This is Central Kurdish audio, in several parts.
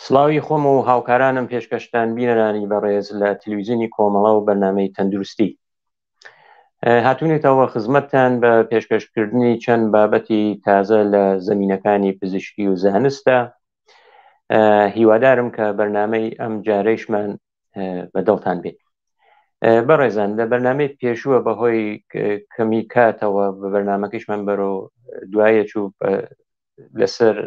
سڵاوی خۆم و هاوکارانم پێشکەشتان بینەرانی بەڕێز لە تلویزیۆنی کۆمەڵە و بەرنامەی تەندروستی. هاتوونێتەوە خزمەتتان بە پێشکەشکردنی چەند بابەتی تازە لە زەمینەکانی پزیشکی و زانستە. هیوادارم کە بەرنامەی ئەم جارەیشمان بە دڵتان بێت. بەڕێزان لە بەرنامەی پێشووە بەهۆی کەمی کاتەوە بە بەرنامەکەیشمان بەرەو دوایە چوو لەسەر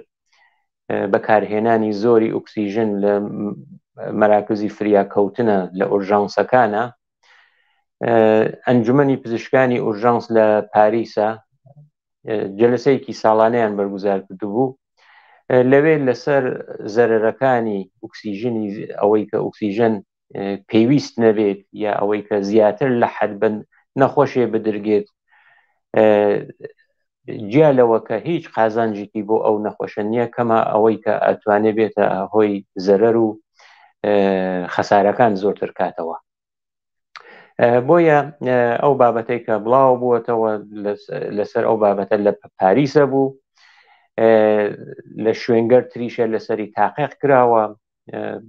بەکارهێنانی زۆری ئۆکسیژن لە مەراکزی فریاکەوتنە لە ئۆرژانسەکانە. ئەنجومەنی پزیشکانی ئۆرژانس لە پاریسە جەلسەیەکی ساڵانەیان بەرگوزار کردبوو، لەوێ لەسەر زەرەرەکانی ئۆکسیژنی ئەوەی کە ئۆکسیژن پێویست نەبێت یا ئەوەی کە زیاتر لە حەد بن نەخۆشێ بدرگێت، جیا لەوە کە هیچ قازانجێکی بۆ ئەو نەخۆشە نییە، کەمە ئەوەی کە ئەتوانێ بێتە هۆی زەرەر و خەسارەکان زۆرتر کاتەوە. بۆیە ئەو بابەتێک کە بڵاو بووەتەوە لەسەر ئەو بابەتە لە پاریسە بوو، لە شوێنگەر تریشە لەسەری تاقیق کراوە.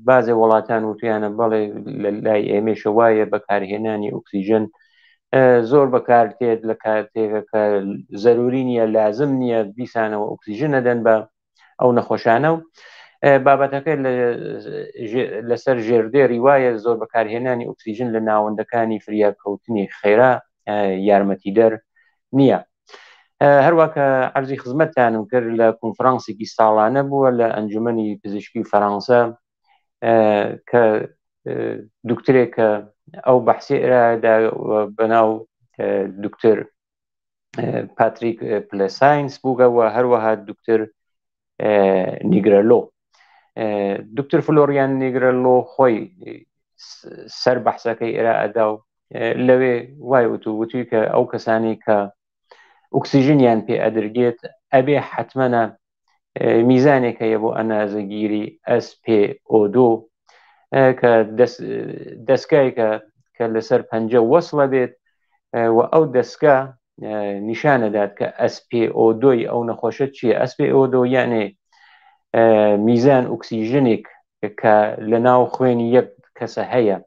بازێ وڵاتان وتویانە بەڵێ لە لای ئێمەشە وایە بەکارهێنانی ئۆکسیژن زۆر بەکارتێت لە کاتێکە کە زەروری نییە، لازم نییە، دیسانەوە ئۆکسیژن نەدەن بە ئەو نەخۆشانە. و بابەتەکە لەسەر ژێردێری وایە زۆر بەکارهێنانی ئۆکسیژن لە ناوەندەکانی فریاکەوتنی خێرا یارمەتیدەر نییە. هەروە کە عەرزی خزمەتتانم کرد لە کۆنفرانسێکی ساڵانە بووە لە ئەنجومەنی پزیشکی فەرەنسا کە دکترێک کە ئەو بەحسی ئێرادا بەناو دکتر پاتریک پلساینس بووگە و هەروەها دکتر نیگرەلۆ. دکتر فلۆریان نیگرەلۆ خۆی سەر بەحسەکەی ئێرا ئەدا و لەوێ وای وتو وتوی کە ئەو کەسانی کە ئۆکسیژنیان پێ ئەدرگێت ئەبێ حتممەە میزانێک هەیە بۆ ئەنازەگیری SPO2 کە دەستگایکە کە لەسەر پەنجە وەسڵە بێت و ئەو دەستگا نیشانەدات کە SPO2 ئەو نەخۆشە چییە. SPO2 یانێ میزان ئۆکسیژنێک کە لە ناو خوێنی یەک کەسە هەیە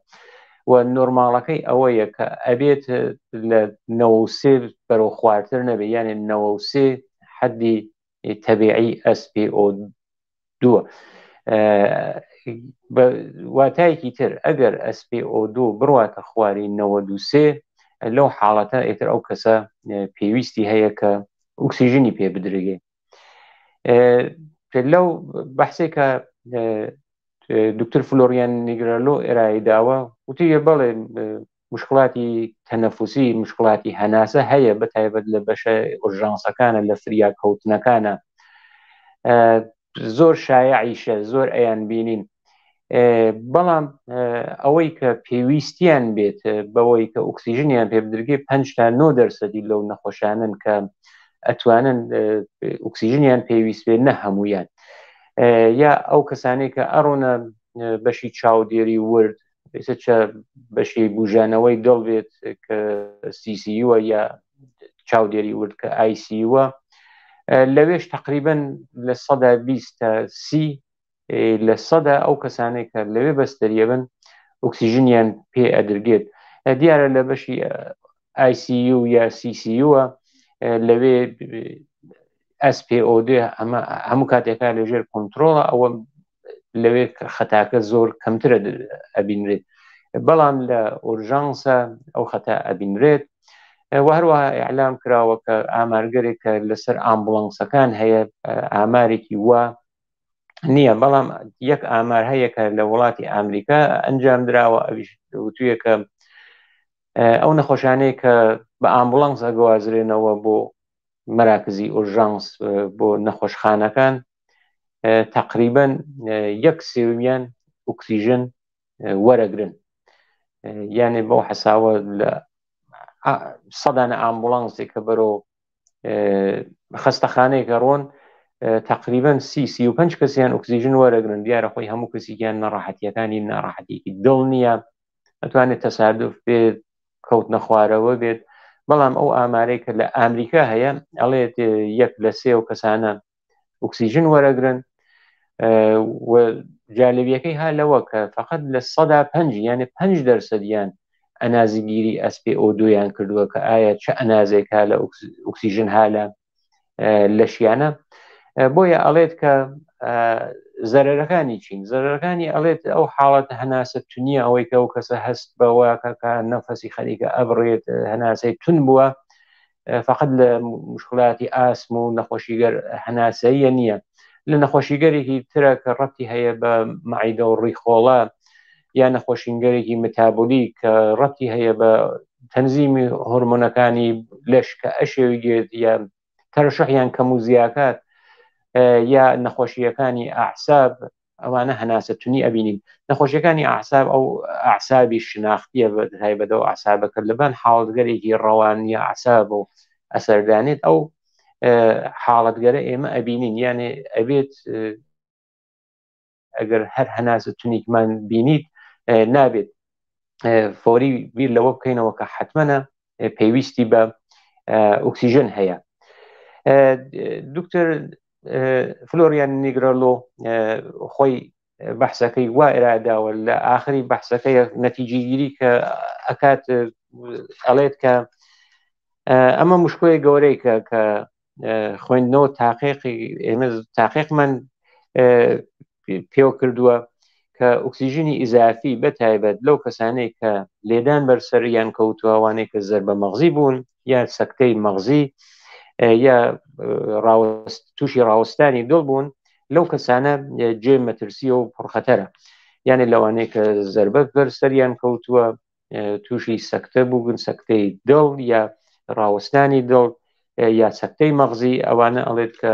و نۆرماڵەکەی ئەوەیە کە ئەبێت لە 93 بەرەو خوارتر نەبێت، یانێ 93 حەدی تەبیعی SPO2. واتایەکی تر ئەگەر SPO2 بڕواتە خواری 93 لەو حاڵەتە ئیتر ئەو کەسە پێویستی هەیە کە ئۆکسیژنی پێ بدرگێ. لەو بەحسێک کە دکتۆر فلۆریان نیگرالۆ ئێرای داوە وتی بەڵێ مشکڵاتی تەنەفوسی، مشکڵاتی هەناسە هەیە، بە تایبەت لە بەشە ئۆرژانسەکانە، لە فریا کەوتنەکانە زۆر شایعیشە، زۆر ئەیان بینین. بەڵام ئەوەی کە پێویستیان بێت بەوەی کە ئۆکسیژنیان پێ بدرگێ 5 تا 9 دەرسەدی لەو نەخۆشانن کە ئەتوانن ئۆکسیژنیان پێویست بێت، نە هەمویان. یا ئەو کەسانەی کە ئەڕۆنە بەشی چاودێری ورد، ئێستا چە بەشی بژانەوەی دڵ بێت کە CCU یا چاودێری ورد کە ICU، لەوێش تقریبن لە سەدا 20 تا 30 لە سەدا ئەو کەسانێک کە لەوێ بەستەریە بن ئۆکسیژنیان پێ ئەدرگێت. دیارە لە بەشی ICU یا CCU لەوێ SPO2 ئەمە هەموو کاتێکا لەژێر کۆنتترۆڵە، ئەوە لەوێ خەتاکە زۆر کەمترە ئەبینرێت، بەڵام لە ئۆرژانسە ئەو خەتا ئەبینرێت. و هەروەها ئیعلام کراوە کە ئامارگەرێک کە لەسەر ئامبولانسەکان هەیە ئامارێکی وا نییە، بەڵام یەک ئامار هەیە کە لە وڵاتی ئەمریکا ئەنجام دراوە، ئەویش وتوویە کە ئەو نەخۆشانەی کە بە ئامبولانس ئەگوازرێنەوە بۆ مەراکزی ئۆرژانس بۆ نەخۆشخانەکان تقریبا یەک سێومیان ئۆکسیژن وەرەگرن. یانێ بەو حەساوە لە سەدانە ئامبولانسێک کە بەرەو خەستەخانەیەکە ڕۆن تقریبا 35 کەسیان ئۆکسیژن وەرەگرن. دیارە خۆی هەموو کەسیان ناڕەحەتیەکانی ناڕەحەتێکی دڵ نییە، ئەتوانێت تەسادف بێت، کەوتنە خوارەوە بێت، بەڵام ئەو ئامارەی کە لە ئەمریکا هەیە ئەڵێت یەک لە سێ و کەسانە ئۆکسیژن وەرەگرن. و جالبیەکەی ها لەوە کە فقط لە سەدا پنج یانێ پنج دەرسەدیان ئەنازگیری ئەسپێ ئۆ دویان کردووە کە ئایا چه ئەنازێک ها لە ئۆکسیژن ها لە لەشیانە بۆیە ئەڵێت کە زەرەرەکانی چین زەرەرەکانی ئەڵێت ئەو حاڵەت هەناسە تونیە ئەوەی کە ئەو کەسە هەست بەوە کە نەفەسی خەریکە ئەبڕێت هەناسەی تون بووە فقط لە مشکلاتی ئاسم و نەخۆشیگەر هەناسەیە نییە لە نەخۆشیگەرێکی ترە کە ڕەتی هەیە بە مەعیدە و ڕیخۆڵە یا نەخۆشینگەرێکی متابولی کە ڕەتی هەیە بە تەنزیمی هۆرمۆنەکانی لەش کە ئەشێویگێت یا تەرشحیان کەم و زیاکات یا نەخۆشیەکانی ئەعساب ئەوانە هەناسە تونی ئەبینین نەخۆشیەکانی ئەعساب ئەو ئەعسابی شناختیە بە تایبەتەوە ئەعسابەکە لەبان حاڵەتگەرێکی ڕەوانیە ئەعساب و ئەسەردانێت ئەو حاڵەتگەرە ئێمە ئەبینین یانێ ئەبێت ئەگەر هەر هەناسە تونیکمان بینیت نابێت فۆری بیر لەوە بکەینەوە کە حتممەە پێویستی بە ئۆکسیژن هەیە دکتۆر فلۆریان نیگرۆلۆ خۆی بەحسەکەی وا ئێراداوە لە ئاخری بەحسەکەی نەتیجیگیری کە ئەکات ئەڵێت کە ئەمە مشکۆی گەورەی کە کە خوێندنەوە تاقیقی ئێمە تاقیقمان پێوە کردووە کە ئۆکسسیژنی ئیزافی بە تایبەت لەو کەسانەی کە لێدان بەر سەریان کەوتووە ئەوانەی کە زەربە مەغزی بوون یا سەکتەی مەغزی یا ڕاوەست تووشی ڕاوەستانی دڵ بوون لەو کەسانە جێ مەترسی و پڕخەتەرە یانێ لەوانەیە کە زربە بەر سەریان کەوتووە تووشی سەکتە بووگن سەکتەی دڵ یا ڕاوەستانی دڵ یا سەکتەی مەغزی ئەوانە ئەڵێت کە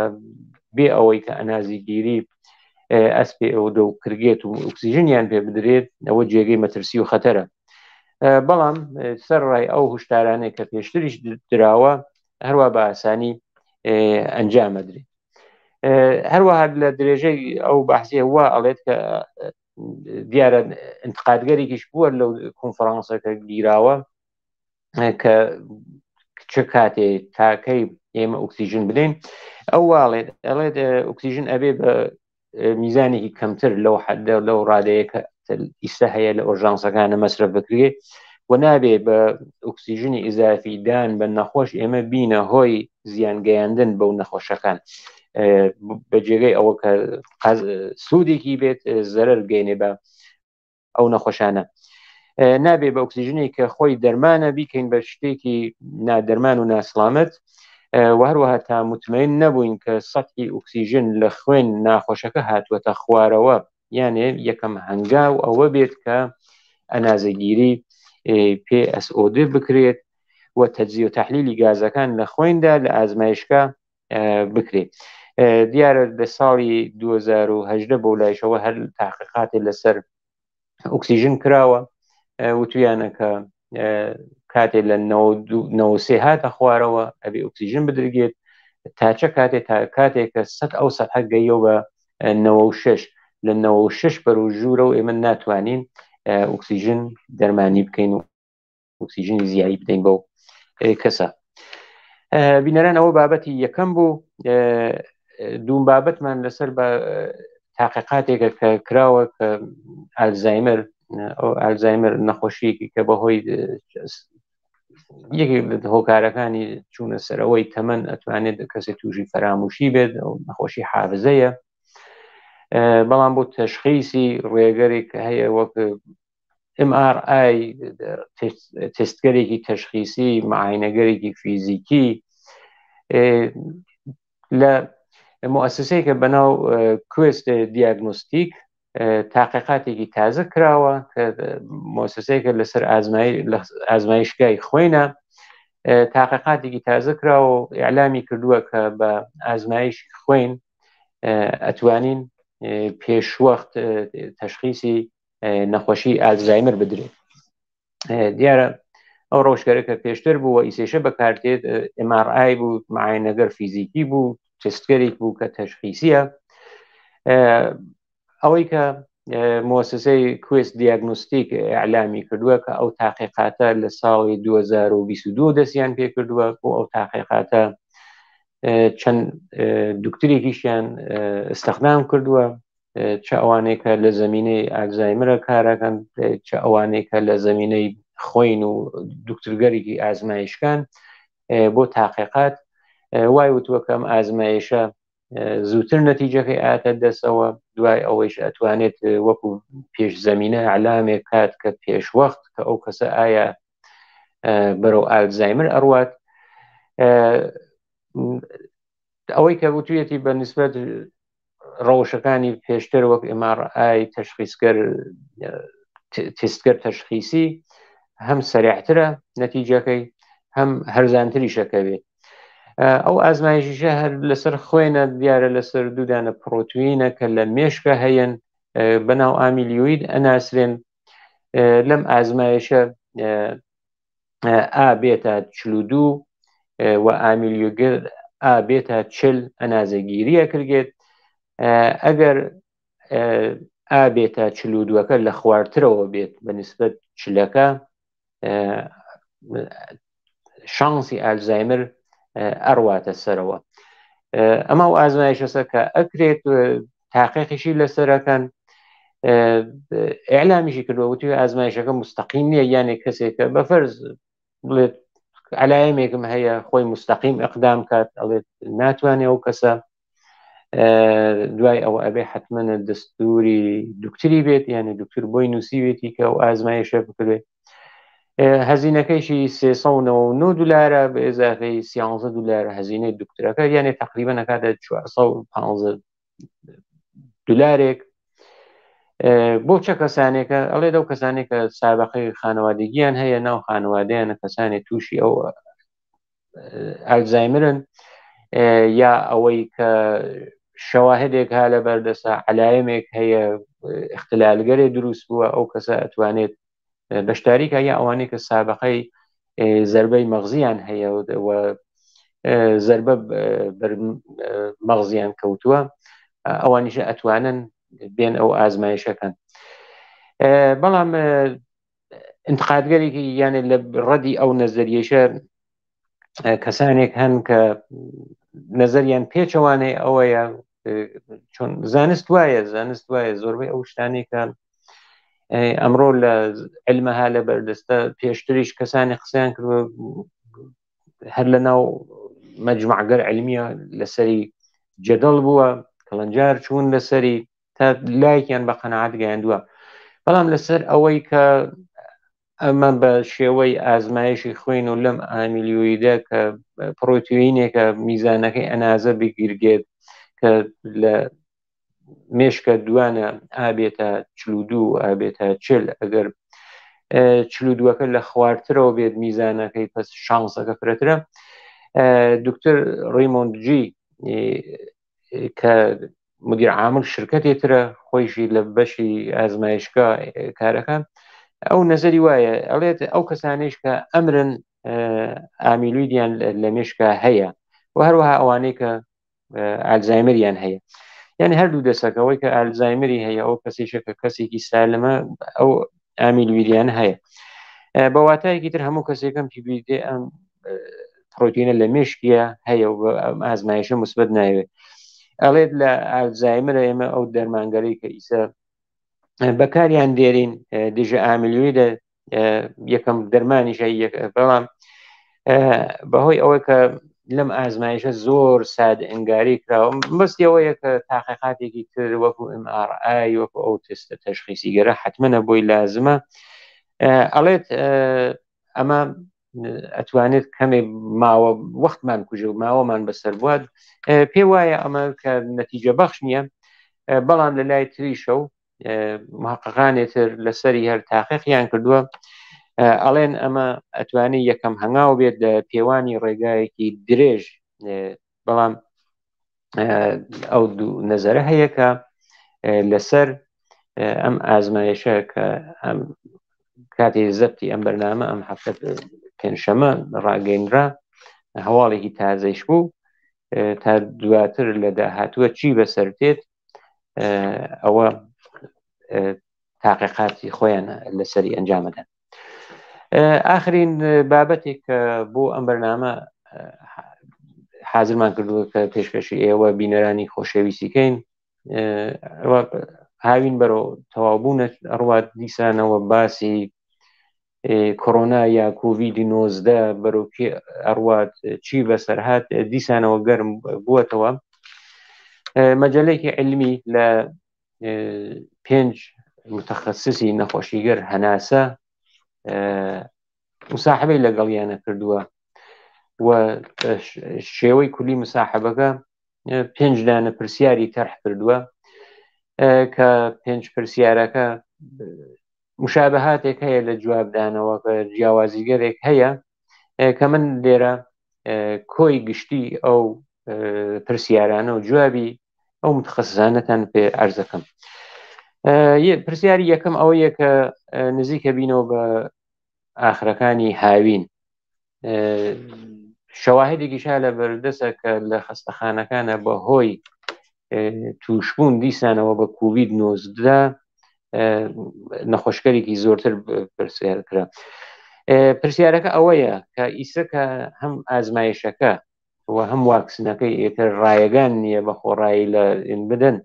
بێ ئەوەی کە ئەنازیگیری ئەسپێ ئەو دە و کرگێت و ئۆکسسیژنیان پێ بدرێت ئەوە جێگەی مەترسی و خەتەرە بەڵام سەر ڕای ئەو هوشدارانەی کە پێشتریش دراوە هەروە بە ئاسانی ئەنجامەدرێت هەروەها لە درێژەی ئەو بەحسیە وا ئەڵێت کە دیارە انتقادگەرێکیش بووە لەو کۆنفرانسەکە گیراوە کە چ کاتێ تاکەی ئێمە ئۆکسسیژن بدەین ئەو واڵێت ئەڵێت ئۆکسسیژن ئەبێ بە میزانێکی کەمتر لەو حدە لەو ڕادەیە کە ئیستا هەیە لە ئۆژانسەکانە مەسرف بکرێ و نابێ بە ئۆکسسیژنی ئیزافی دان بە نەخۆش ئێمە بینە هۆی زیان گەیاندن بەو نەخۆشەکان بە جێگەی ئەوە کە سوودێکی بێت زەرەر بگەینێ بە ئەو نەخۆشانە نابێ بە ئۆکسسیژنی کە خۆی دەرمانە بیکەین بە شتێکی نادەرمان و ناسلامەت و هەروەها تا متمەین نەبووین کە سەحی ئۆکسسیژن لە خوێن ناخۆشەکە هاتووەتە خوارەوە یانێ یەکەم هەنگاو ئەوە بێت کە ئەنازەگیری PSOD بکرێت و تەجزیە و تحلیلی گازەکان لە خوێندا لە ئازمایشکە بکرێت دیارە لە ساڵی 2010 بۆ لایشەوە هەر تاقیقاتی لەسەر ئۆکسیژن کراوە وتویانە کە کاتێ لە 93 هاتە خوارەوە ئەبێ ئۆکسیژن بدرگێت تا چە کاتێ تا کاتێک کە سەد ئەو سەحە گەیەوە بە 96 لە 96 بەرەو ژوورە و ئێمە ناتوانین ئۆکسیژن دەرمانی بکەین و ئۆکسیژنی زیایی بدەین بەو کەسە بینەران ئەوە بابەتی یەکەم بوو دوم بابەتمان لەسەر بە تاقیقاتێکە کە کراوە کە ئالزایمەر ئەو ئالزایمەر نەخۆشیەکی کە بەهۆی یەکێک لە هۆکارەکانی چوونە سەرەوەی تەمەن ئەتوانێت کەسێک تووشی فەراموشی بێت ئەو نەخۆشی حافزەیە بەڵام بۆ تەشخیسی ڕێگەرێک هەیە وەک MRI تستگەرێکی تەشخیسی معاینەگەرێکی فیزیکی لە مؤسسەیەکە بەناو کوێست دیاگنۆستیک تاقیقاتێکی تازە کراوە کە مؤسسەیەکە لەسەر ئازمایشگای خوێنە تاقیقاتێکی تازە کراوە و ئیعلامی کردووە کە بە ئازمایش خوێن ئەتوانین پێشوەخت تەشخیسی نەخۆشی ئالزایمەر بدرێت دیارە ئەو ڕەوشگەرە کە پێشتر بوو ئیسێشە بەکارتێت MRI بوو معاینەگەر فیزیکی بوو تستگەرێک بوو کە تەشخیسیە ئەوەی کە مؤسسەی کوێست دیاگنوستیک ئەعلامی کردووە کە ئەو تاقیقاتە لە ساڵی 2022 دەستیان پێ کردووە بۆ ئەو تاقیقاتە چەند دکترێکیشیان استخدام کردووە. چ ئەوانەی کە لە زمینەی ئالزایمرە کارەکەن چ ئەوانەی کە لە زمینەی خۆین و دکتۆرگەرێکی ئازمایشکان بۆ تاقیقات وای وتووە کە ئەم ئازمایشە زووتر نەتیجەکەی ئاتە دەستەوە دوای ئەوەیش ئەتوانێت وەکو پێش زمینە ئەلامێک کات کە پێشوەخت کە ئەو کەسە ئایا بەرەو ئالزایمر ئەڕوات ئەوەی کە وتویەتی بە نسبەت ڕەوشەکانی پێشتر وەک MRI تەشخیصگەر تستگەر تەشخیسی هەم سەرعترە نەتیجەکەی هەم هەرزانتریشەکەوێت ئەو ئازمایشیشە هەر لەسەر خوێنە دیارە لەسەر دوودانە پرۆتوینە کە لە مێشکە هەیەن بەناو ئامیلیوید ئەناسرێن لەم ئازمایشە ئا بێتە 42 و ئامیلیوگر ئا بێتە 40 ئەنازەگیریە کردێت ئەگەر ئا بێتە 42ەکە لە خوارترەوە بێت بە نسبەت چلەکە شانسی ئالزایمر ئەڕواتە سەرەوە ئەمە و ئازمایشەسە کە ئەکرێت تاقیقیشی لەسەرەکەن ئەعلامیشی کردووە وتی ئازمایشەکە مستەقیم نییە یانێک کەسێکە بە فەرز بڵێت علایەمێکم هەیە خۆی مستەقیم ئەقدام کات ئەڵێت ناتوانێ ئەو کەسە دوای ئەوە ئەبێ حتممە دەستوری دکتری بێت یعنی دکتور بۆی نووسیوێتی کە ئەو ئازمایشە بکرێت هەزینەکەیشی 399 دلارە بە ئێزافەی 13 دلار هەزینەی دکتورەکە یعنی تقریبا نەکاتە 415 دلارێک بۆ چە کەسانێکە ئەڵێ دەو کەسانێک کە سابقەی خانەوادگیان هەیە ناو خانەوادەیانە کەسانی تووشی ئەو ئەلزایمرن یا ئەوەی کە شەواهدێک ها لە بەردەسە علایەمێک هەیە اختلالگەرێ دروست بووە ئەو کەسە ئەتوانێت بەشداریکە یا ئەوانەی کە سابقەی زربەی مەغزیان هەیە و زربە مەغزیان کەوتووە ئەوانیشە ئەتوانن بێن ئەو ئازمایشەکەن بەڵام انتقادگەرێکی یانێ لە ڕەدی ئەو نەزەریەشە کەسانێک هەن کە نەزەریان پێچەوانەی ئەوەیە چۆن زانست وایە زانست وایە زۆربەی ئەو شتانەی کە ئەمڕۆ لە علمەها لە بەردەستە پێشتریش کەسانی قسەیان کردوە هەر لە ناو مەجمعگەر علمیە لەسەری جەدەڵ بووە کەڵنجار چوون لەسەری تا لایەکیان بە قەنەعات گەیاندووە بەڵام لەسەر ئەوەی کە ئەمە بە شێوەی ئازمایشی خوێن و لەم ئامیلیۆیدە کە پرۆتوینێکە میزانەکەی ئەنازە بگیرگێت کە لە مێشکە دوانە ئابێتە چلودوو ئابێتە چل ئەگەر چلودووەکە لە خوارترەوە بێت میزانەکەی پس شانسەکە فرەترە دکتۆر ڕیمۆند جی کە مدیر عامل شرکەتێ ترە خۆیشی لە بەشی ئازمایشگا کارەکە ئەو نەزەری وایە ئەڵێت ئەو کەسانیش کە ئەمرن ئامیلویدیان لە مێشکا هەیە و هەروەها ئەوانەی کە ئالزایمریان هەیە یعنی هەردوو دەسەکەەوەی کە ئالزایمری هەیە ئەو کەسیشە کە کەسێکی سالمە ئەو ئامیلویدیان هەیە بە واتایەکی تر هەموو کەسێکم پیبیدێ ئەم پرۆتینە لە مێشکیە هەیە و ئەم ئازمایشە مثبت ناوێت ئەڵێت لە ئالزایمرە ئێمە ئەو دەرمانگەری کە ئیسە بەکاریان دێرین دژە ئامیلویدە یەکەم دەرمانیشە یەک بەڵام بەهۆی ئەوەی کە لەم ئازمایشە زۆر ساد ئەنگاری کراوە بەستی ئەوەیە کە تاقیقاتێکی تر وەکو MRI وەکو ئەو تستە تەشخیسی گەرە حتممە بۆی لازمە ئەڵێت ئەمە ئەتوانێت کەمێ ماوە وەختمان کوژە و ماوەمان بەسەر بوات پێ وایە ئەمە کە نەتیجە بەخش نییە بەڵام لە لای تریشە و محققانێ تر لەسەری هەر تاقیقیان کردووە ئەڵێن ئەمە ئەتوانێت یەکەم هەنگاو بێت لە پێوانی ڕێگایەکی درێژ بەڵام ئەو دوو نەزەرە هەیە کە لەسەر ئەم ئازمایشە کە ئەم کاتی زەبتی ئەم بەرنامە ئەم هەفتە پێنجشەمە ڕاگەینرا هەواڵێکی تازەیش بوو تا دواتر لە داهاتووە چی بەسەر دێت ئەوە تاقیقاتی خۆیان لەسەری ئەنجامەدەن ئاخرین بابەتێک کە بۆ ئەم بەرنامە حازرمان کردووە کە پێشکەشی ئێوە بینەرانی خۆشەویستیکەین. هاوین بەرەو تەواوبوونە ئەڕوات دیسانەوە باسی کۆرۆنا یا کۆڤیدی 19 بەرەو کێ ئەڕوات چی بەسەرهات دیسانەوە گەرم بووەتەوە مەجلەیەکی علمی لە پێنج متخصصی نەخۆشیگەر هەناسە مساحبەی لەگەڵیانە کردووە و شێوەی کولی مساحبەکە پێنج دانە پرسیاری تەرح کردووە کە پێنج پرسیارەکە مشابهاتێک هەیە لە جوابدانەوە کە جیاوازیگەرێک هەیە کە من لێرە کۆی گشتی ئەو پرسیارانە و جوابی ئەو متخصصانەتان پێ ئەرزەکەم پرسیاری یەکەم ئەوەیە کە نزیکە بینەوە بە ئاخرەکانی هاوین شەواهدێکیش لە بەردەسە کە لە خەستەخانەکانە بە هۆی توشبوون دیسانەوە بە کووید 19 نەخۆشکەرێکی زۆرتر پرسیار کرا پرسیارەکە ئەوەیە کە ئیسە کە هەم ئازمایشەکە و هەم واکسنەکەی ئێتر ڕایەگان نییە بە خۆڕایی لە بدەن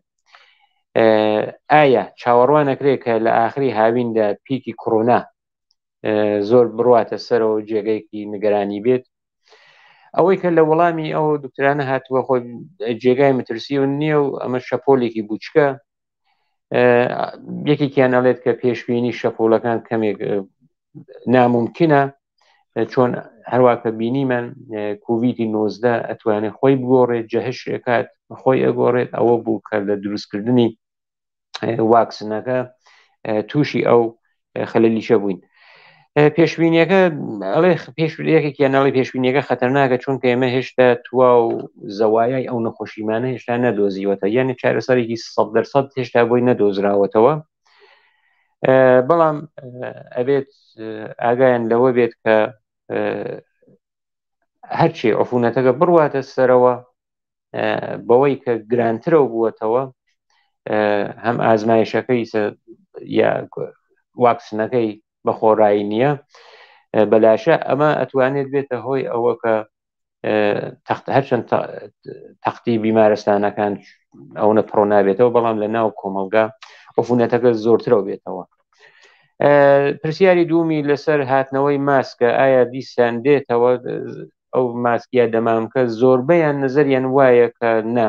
ئایا چاوەڕوانەکرێت کە لە ئاخری هاویندا پیکی کۆرۆنا زۆر بڕواتە سەرەوە جێگەیەکی نگەرانی بێت ئەوەی کە لە وەڵامی ئەو دکترانە هاتووە خۆی جێگای مترسی و نییە و ئەمە شەپۆلێکی بوچکە یەکێکیان ئەڵێت کە پێشبینی شەپۆلەکان کەمێک ناممکنە چۆن هەروە کە بینیمان کوویدی 19 ئەتوانێت خۆی بگۆڕێت جەهش کات خۆی ئەگۆڕێت ئەوە بوو کە لە دروستکردنی واکسنەکە تووشی ئەو خەلەلیشە بووین پێشبینیەکە ئەڵێ پێش یەکێکیان ئەڵێ پێشبینیەکە خەتەرناکە چونکە ئێمە هێشتا توا و زەوایای ئەو نەخۆشیمانە هێشتا نەدۆزیوەتە یعنی چارەسەرێکی سە دەرسەد هێشتا بۆی نەدۆزراوەتەوە بەڵام ئەبێت ئاگایان لەوە بێت کە هەرچی عفونەتەکە بڕواتە سەرەوە بەوەی کە گرانترەوە بووەتەوە هەم ئازمایشەکەی یا واکسنەکەی بە خۆڕایی نییە بەلاشە ئەمە ئەتوانێت بێتە هۆی ئەوە کە تەخت هەرچەند تەختی بیمارستانەکان ئەوەنە پڕۆ نابێتەوە بەڵام لە ناو کۆمەلگا ئۆفونەتەکە زۆرترەوە بێتەوە پرسیاری دومی لەسەر هاتنەوەی ماسکە ئایا دیسان دێتەوە ئەو ماسکیا دەمامکە زۆربەیان نظریان وایە کە نا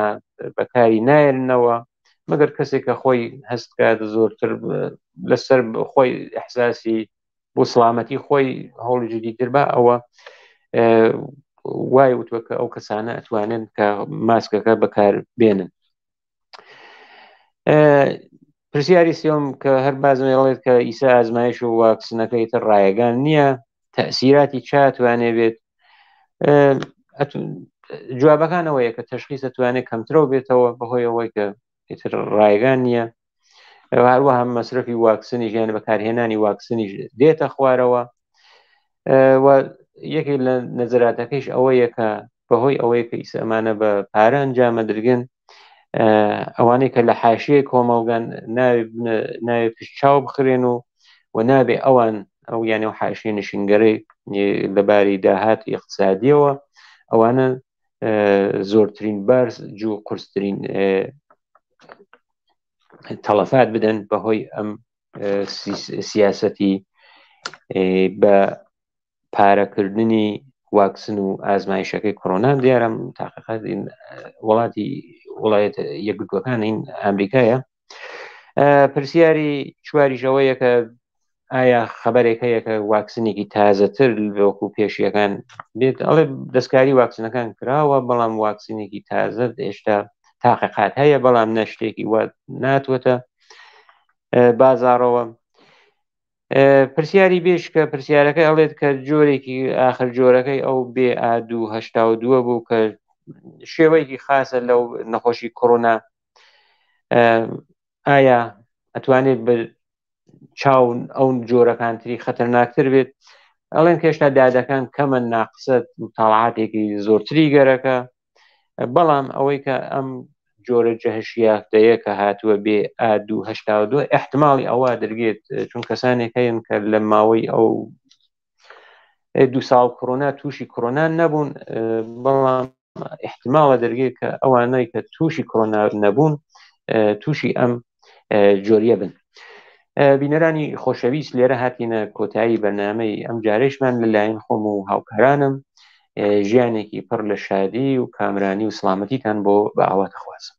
بەکاری نایەنەوە مەگەر کەسێک کە خۆی هەستکات زۆرتر لەسەر خۆی احساسی بۆ سلامەتی خۆی هەوڵی جدیتر بە ئەوە وای وتوە کە ئەو کەسانە ئەتوانن کە ماسکەکە بەکار بێنن پرسیاری سێم کە هەر بازمێڵێت کە ئیسا ئازمایش و واکسنەکەی تر ڕایەگان نییە تەسیراتی چاتوانێ بێت جوابەکانەوەیە کە تەشخیص توانێت کەمترەوە بێتەوە بەهۆی ئەوەی کە ئیتر ڕایگان نییە هەروەها مەسرفی واکسنیش یان بەکارهێنانی واکسنیش دێتە خوارەوە و یەکێک لە نەزراتەکەیش ئەوەیە کە بەهۆی ئەوەی کە ئیسە ئەمانە بە پارە ئەنجامە درگن ئەوانەی کە لە حاشیەی کۆمەڵگان ناوێ پشت چاو بخرێن و و نابێ ئەوان ئەو یانە و حاشیە نشینگەرەی لەباری داهات اقتصادیەوە ئەوانە زۆرترین بار جوو قورسترین تەڵەفات بدەن بەهۆی ئەم سیاسەتی بە پارەکردنی واکسن و ئازمایشەکەی کۆرۆنا دیارم تاقیقات وڵاتی وڵایەت یەکگرتوەکان ئەمریکایە پرسیاری چواریش ئەوەیە کە ئایا خبرێک هەیە کە واکسنێکی تازەتر وەکو پێشیەکان بێت ئەڵێ دەستکاری واکسنەکان کراوە بەڵام واکسنێکی تازە هێشتا تاقیقات هەیە بەڵام نەشتێکی وا ناتوەتە بازارەوە پرسیاری بێش کە پرسیارەکە ئەڵێت کە جۆرێکی ئاخر جۆرەکەی ئەو بێ ئادو هەشتا و دووە بوو کە شێوەیەکی خاصە لەو نەخۆشی کۆرۆنا ئایا ئەتوانێت بە چاو ئەو جۆرەکانتری خەتەرناکتر بێت ئەڵێن کێشتا دادەکان کەمە ناقسە تاڵعاتێکی زۆرتری گەرەکە بەڵام ئەوەی کە ئەم جۆرە جەهشیافتەیە کە هاتووە بێ ئا 282 احتماڵی ئەوە دەرگێت چون کەسانێک هەیەن کە لە ماوەی ئەو دو ساڵ کۆرۆنا تووشی کۆرۆنا نەبوون بەڵام احتماڵە دەرگێت کە ئەوانەی کە تووشی کۆرۆنا نەبوون. تووشی ئەم جۆریە بن. بینەرانی خۆشەویست لێرە هاتینە کۆتایی بەرنامەی ئەم جارێشمان لەلایەن خۆم و هاوکارانم ژیانێکی پڕ لە شادی و کامرانی و سڵامەتیتان بۆ بە ئاواتە خوازم.